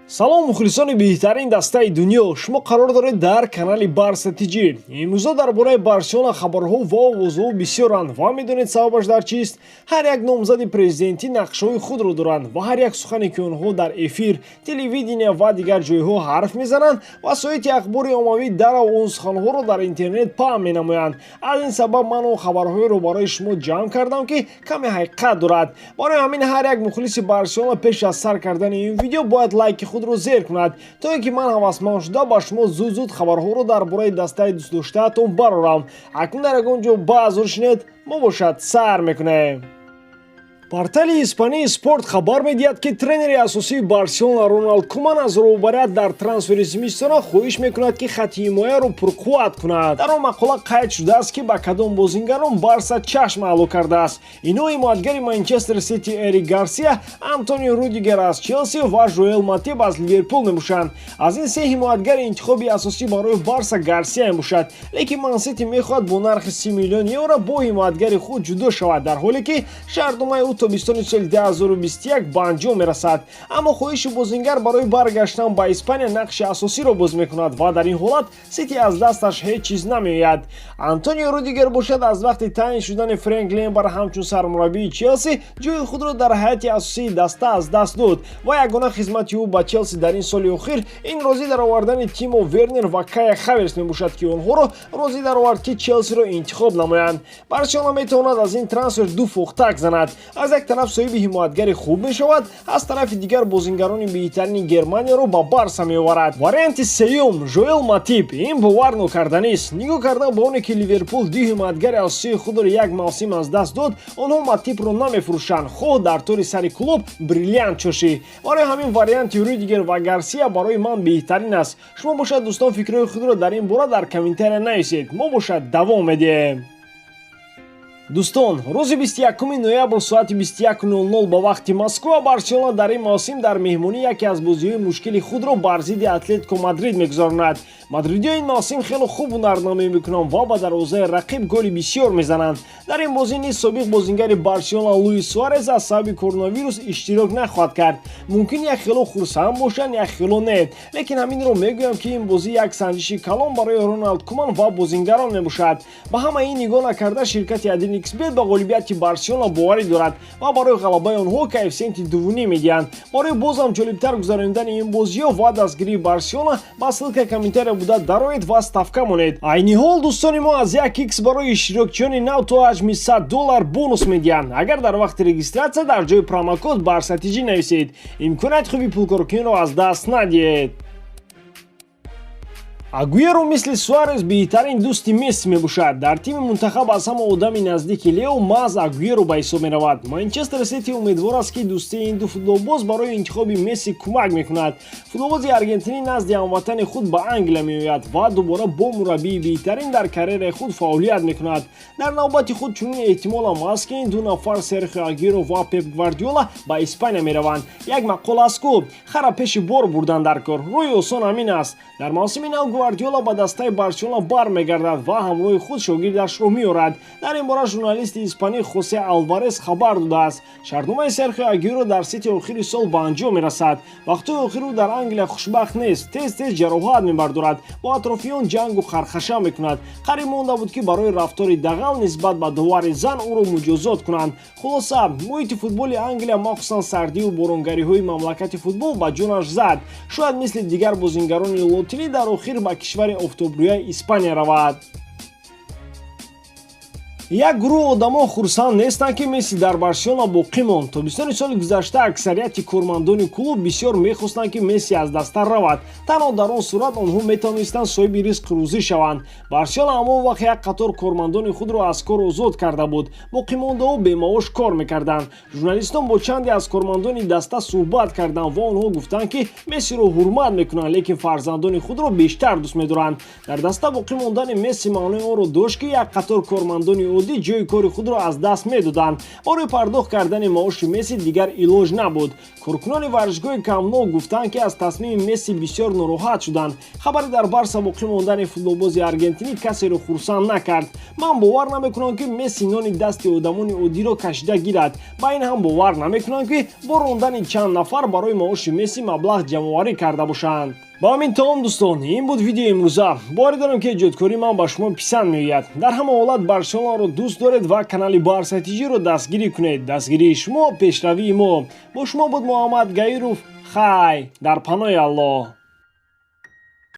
Салом, мухлисони беҳтарин дастаи дунё! Шумо қарор доред дар канали Барса ТЖ. Имрӯза дар бораи Барселона хабарҳо ва овозҳо бисёранд ва медонед, сабабаш дар чист? Ҳар як номзади президентӣ нақшаҳои худро доранд ва ҳар як сухане, ки онҳо дар эфир, телевидения ва дигар ҷойҳо ҳарф мезананд, васоити ахбори оммавӣ дарав он суханҳоро дар интернет паҳн менамоянд. Аз ин сабаб ман он хабарҳоеро барои шумо ҷамъ кардам, ки каме ҳақиқат дорад. Барои ҳамин ҳар як мухлиси Барселона пеш аз сар кардани ин видео бояд лайки худро зер кунад, то ин ки ман ҳавасманд шуда ба шумо зуд-зуд хабарҳоро дар бораи дастаи дӯстдоштаатон барорам. Акнун дар ягон ҷо баъзур шинед, мо бошад сар мекунем. Портали испании Спорт хабар медиҳад, ки тренери асосии Барселона Роналд Куман аз роҳбарият дар трансфери зимистона хоҳиш мекунад, ки хатти ҳимояро пурқувват кунад. Дар он мақола қайд шудааст, ки ба кадом бозингарон Барса чашм аъло кардааст. Инҳо ҳимоятгари Манчестер Сити Эрик Гарсия, Антонио Рудигер аз Челси ва Жоэл Матип аз Ливерпул мебошанд. Аз ин се ҳимоятгари интихоби асосӣ барои Барса Гарсия мебошад, лекин Мансити мехоҳад бо нархи 30 миллион евро бо ҳимоятгари худ ҷудо шавад, дар ҳоле ки шартномаи ӯ тобистони соли 2021 ба анҷом мерасад. Аммо хоҳиши бозингар барои баргаштан ба Испания нақши асосиро боз мекунад ва дар ин ҳолат Сити аз дасташ ҳеҷ чиз намеояд. Антонио Рудигер бошад, аз вақти таъин шудани Френк Лемпард ҳамчун сармураббии Челси ҷои худро дар ҳайати асосии даста аз даст дод ва ягона хизмати ӯ ба Челси дар ин соли охир ин розӣ даровардани Тимо Вернер ва Кая Хаверс мебошад, ки онҳоро розӣ даровард, ки Челсиро интихоб намоянд. Барселона метавонад аз ин трансфер ду фохтак занад: аз як тараф соҳиби ҳимоятгари хуб мешавад, аз тарафи дигар бозингарони беҳтарини Германияро ба Барса меоварад. Варианти сеюм, Жоэл Матип. Ин бовар нокарданист. Нигоҳ кардан ба оне, ки Ливерпул ду ҳимоятгари асосии худро як мавсим аз даст дод, онҳо Матипро намефурӯшанд, хоҳ дар тори сари клуб бриллиант чошӣ. Барои ҳамин варианти Рюдигер ва Гарсия барои ман беҳтарин аст. Шумо бошад, дӯстон, фикрҳои худро дар ин бора дар комментария нависед. Мо бошад давом медиҳем. Дӯстон, рӯзи 21 ноябр соати 21:00 ба вақти Москва Барселона дар ин мавсим дар меҳмонӣ яке аз бозиҳои мушкили худро бар зидди Атлетико Мадрид мегузаронад. Мадридиҳо ин мавсим хеле хуб ҳунарнамоӣ мекунанд ва ба дарвозаи рақиб голи бисёр мезананд. Дар ин бозӣ низ собиқ бозингари Барселона Луис Суарес аз сабаби коронавирус иштирок нахоҳад кард. Мумкин як хело хурсанд бошанд, як хело не, лекин ҳаминро мегӯям, ки ин бозӣ як санҷиши калон барои Роналд Куман ва бозингарон мебошад. Ба ҳама ин нигоҳ накарда, ширкати 1xBet ба ғолибияти Барселона боварӣ дорад ва барои ғалабаи онҳо коэффисиенти 2,5 медиҳанд. Барои бозам ҷолибтар гузаронидани ин бозиҳо ва дастгирии Барселона ба ссылка комментария буда дароед ва ставка монед. Айни ҳол, дӯстони мо, аз як икс барои иштирокчиёни нав то ҳаҷми 100 доллар бонус медиҳанд, агар дар вақти регистрация дар ҷои промокод Барсатиҷӣ нависед. Имконияти хуби пулкоркуниро аз даст надиҳед. Агуеро мисли Суарес беҳтарин дӯсти Месси мебошад. Дар тими мунтахаб аз ҳама одами наздики Лео маҳз Агуеро ба ҳисоб меравад. Манчестер Сити умедвор аст, ки дӯстии ин ду футболбоз барои интихоби Месси кӯмак мекунад. Футболбози аргентинӣ назди ҳамватани худ ба Англия меояд ва дубора бо мураббии беҳтарин дар карьераи худ фаъолият мекунад. Дар навбати худ чунин эҳтимолам аст, ки ин ду нафар, Серхио Агуеро ва Пеп Гвардиола, ба Испания мераванд. Як мақол аст ку: хара пеши бор бурдан дар кор. Роҳи осон ҳамин аст. Дар мавсими нав Гвардиола ба дастаи Барселона бармегардад ва ҳамроҳи худ шогирдашро меорад. Дар ин бора журналисти испанӣ Хосе Алварес хабар додааст. Шартномаи Серхио Агуеро дар Сити охири сол ба анҷом мерасад. Вақтҳои охир ӯ дар Англия хушбахт нест, тез тез ҷароҳат мебардорад, бо атрофиён ҷангу хархаша мекунад. Қариб монда буд, ки барои рафтори дағал нисбат ба довари зан ӯро муҷозот кунанд. Хулоса, муҳити футболи Англия, махсусан сардию боронгариҳои мамлакати футбол ба ҷонаш зад. Шояд мисли дигар бозингарони лотинӣ дар охир ба кишвари офтобрӯяи Испания равад. Як гурӯҳ одамон хурсанд нестанд, ки Месси дар Барселона боқӣ монд. Тобистони соли гузашта аксарияти кормандони клуб бисёр мехостанд, ки Месси аз даста равад. Танҳо дар он сурат онҳо метавонистанд соҳиби ризқу рӯзӣ шаванд. Барселона ҳамон вақт як қатор кормандони худро аз кор озод карда буд, боқимондаҳо бемаош кор мекарданд. Журналистон бо чанде аз кормандони даста суҳбат карданд ва онҳо гуфтанд, ки Мессиро ҳурмат мекунанд, лекин фарзандони худро бештар дӯст медоранд. Дар даста боқӣ мондани Месси маънои онро дошт, ки як қатор кормандони Оддӣ ҷойи кори худро аз даст медоданд. Барои пардохт кардани маоши Месси дигар илоҷ набуд. Коркунони варзишгоҳи Камп Ноу гуфтанд, ки аз тасмими Месси бисёр нороҳат шуданд. Хабари дар Барса боқӣ мондани футболбози аргентинӣ касеро хурсанд накард. Ман бовар намекунам, ки Месси нони дасти одамони оддиро кашида гирад. Ба ин ҳам бовар намекунам, ки бо рондани чанд нафар барои маоши Месси маблағ ҷамъоварӣ карда бошанд. Ба ҳамин тамом, дӯстон, ин буд видеои имрӯза. Боварӣ дорам, ки эҷодкории ман ба шумо писанд меояд. Дар ҳама ҳолат Барселонаро дӯст доред ва канали Барса ТЖро дастгирӣ кунед. Дастгирии шумо — пешравии мо. Бо шумо буд Муҳаммад Гаиров. Хай, дар паноҳи Аллоҳ.